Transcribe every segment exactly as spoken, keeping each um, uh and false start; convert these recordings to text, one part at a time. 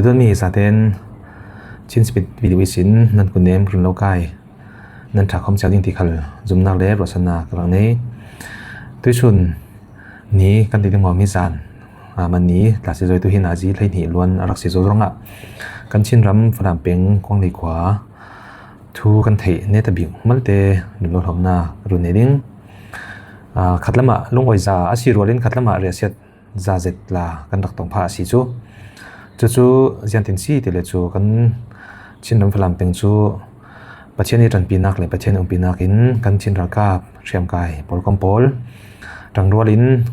Tun mi zaten Chin Speed Video ihsin nan kunnem run lo kai. Nan ṭha khawm ciau ding ti khal zumnak le ruahsannak ka rak nei. Tuisun ni kan ti ding maw, mi zan, ah, man ni tla si zawi tu hi nazi hleihnih luan a rak si zo ruangah kan Chinram Falam peng Kuangli khua thu kan theih neta bik malte lunglawhlawmna run nei ding. Ah, khatlamah lungawiza a si rualin khatlamah riahsiat za zet la kan rak tong phah a si cu. Cucu ziantin si ti le cu kan Chinram Falam peng cu Pathian i ṭanpinak le Pathian umpinak in kan Chin ralkap hriamkai pawlkom pawl ṭangrual in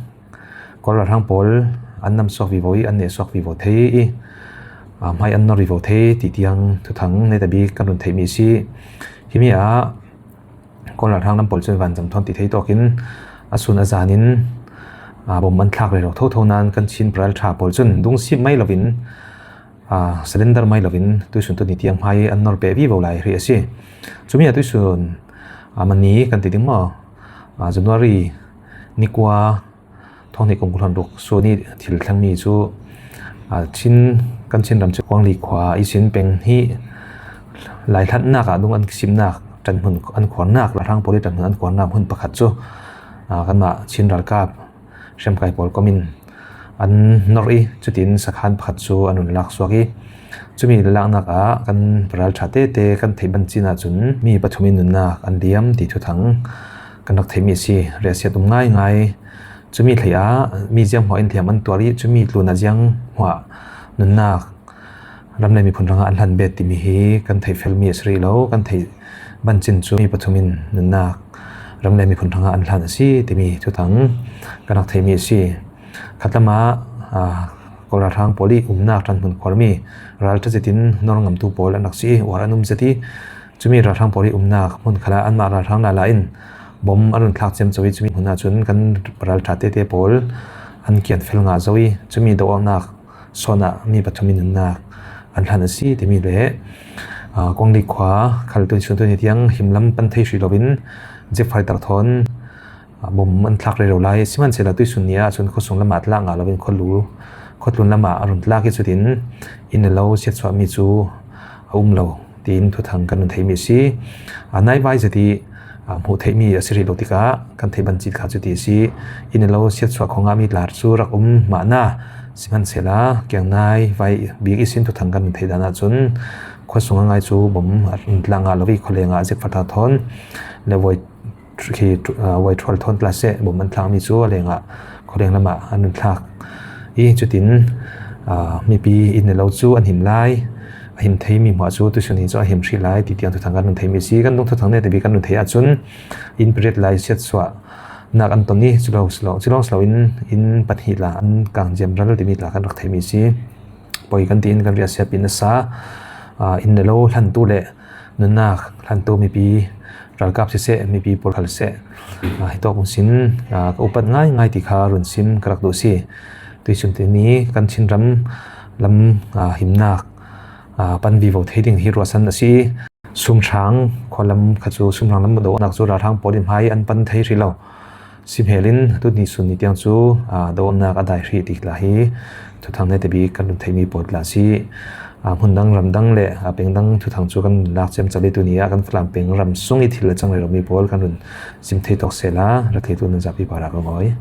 Kawl ralhrang pawl an nam suak vivo i an neh suak vivo thei i, ah, hmai an nor vivo thei ti tiang thuthang neta bik kan run theihmi a si. Himi ah Kawl ralhrang lam pawl cun vanzam thawn ti thei tawkin a sun a zanin, aa, bom an thlak rero thotho nain kan Chin paralṭha pawl cun dungsip mai loin, aa, surrender mai loin tuisun tuni tiang hmai an nor peh vivo lai rih a si. Cumi ah tuisun, aa, mani kan ti ding maw, aa, January ni kua thawng hnih kum kul hluan ruk sun i thil thlengmi cu, aa, Chin, kan Chinram cu Kuangli khua ihsin peng hnih laihlatnak ah dung an kisimnak, ṭanhmun an khuarnak, ralhrang pawl i ṭanhmun an khuarnak hmun pakhat cu, aa, kanmah Chin ralkap hriamkai pawlkom in an nor i cutin sakhan pakhat cu an run lak suak i cumi laknak ah kan paralṭha tete kan theih bancin ahcun mi pathum in nunnak an liam ti thuthang kan rak theihmi a si. Riahsiat um ngaingai. Cumi hleiah mi zianghmuah in hliam an tuar i cumi tlunah zianghmuah nunnak ram le miphun hrangah an hlan bet timi hi kan theih felmi a si rih lo, kan theih bancin cu mi pathum in nunnak ram le miphun hrangah an hlan a si timi thuthang kan rak theihmi a si. Khatlamah, aa, Kawl ralhrang pawl i umnak ṭanhmun khuarmi ralṭha zetin nor ngamtu pawl an rak si i uar an um zet i cumi ralhrang pawl i umnak hmun khalah anmah ralhrang lala in bom a run thlak ciamco i cumi hmun ahcun kan ralṭha tete pawl an kian fel ngah zo i cumi doawknak sawn ah mi pathum in nunnak an hlan a si timi le, aa, Kuangli khua khal tuisun tuni tiang himlam pan thei hrih loin Jet Fighter thawn, aa, bom an thlak rero lai. Sihmanhsehlaw tuisun ni ahcun khuasung lamah tlak ngah loin khualu, khuatlun lamah a run tlak i cutin inn le lo siatsuahmi cu a um lo tiin thuthang kan run theihmi a si. Aa, naivai zet i, aa, hmuh theihmi a si rih lo tikah kan theih bancin kha cu ti a si. Inn le lo siatsuah khuangahmi tla cu rak um mah na, sihmanhsehlaw kiang naivai bik ihsin thuthang kan run theih dan ahcun khuasung a ngai cu bom a run tlak ngah lo i khualeng ah Jet Fighter thawn le voi khi, aa, voi ṭhual thawn tla seh bom an thlakmi cu a lengah khualeng lamah an run thlak i cutin, aa, mipi inn le lo cu an him lai, a him theimi hmuah cu tuisun hi cu a him hrih lai ti tiang thuthang kan run theihmi a si. Kan dung thuthang neta bik kan run theih ahcun inn pariat lai siatsuahnak an ton i cu lo si lo, cu lawng si loin inn pahnih tla an kang ziam ral timi tla kan rak theihmi a si. Poi kan tiin kan riahsiat pi nasa, aa, inn le lo hlantu le nunnak hlantu mipi ralkap siseh, mipi pawl khal seh, aa, hi tawk um sin, aa, ka upat ngaingai ti kha run sim ka rak duh si. Tuisun tuni kan Chinram lam, aa, himnak, aa, pan vivo thei ding hi ruahsan a si. Sumhrang khualam kha cu, Sumhrang lam doawknak cu ralhrang pawl in hmai an pan thei hrih lo. Sihmel in tuni sun ni tiang cu, aa, doawknak a dai hrih ti tla hi thuthang neta bik kan run theihmi pawl tla a si. Aa, hmun dang, ram dang le, aa, peng dang thuthang cu kan lak ciamco i tuni ah kan Falam peng ram sung i thil a cang reromi pawl kan run sim thei tawk sehla, rak theitu nan zapi parah ka ngawi.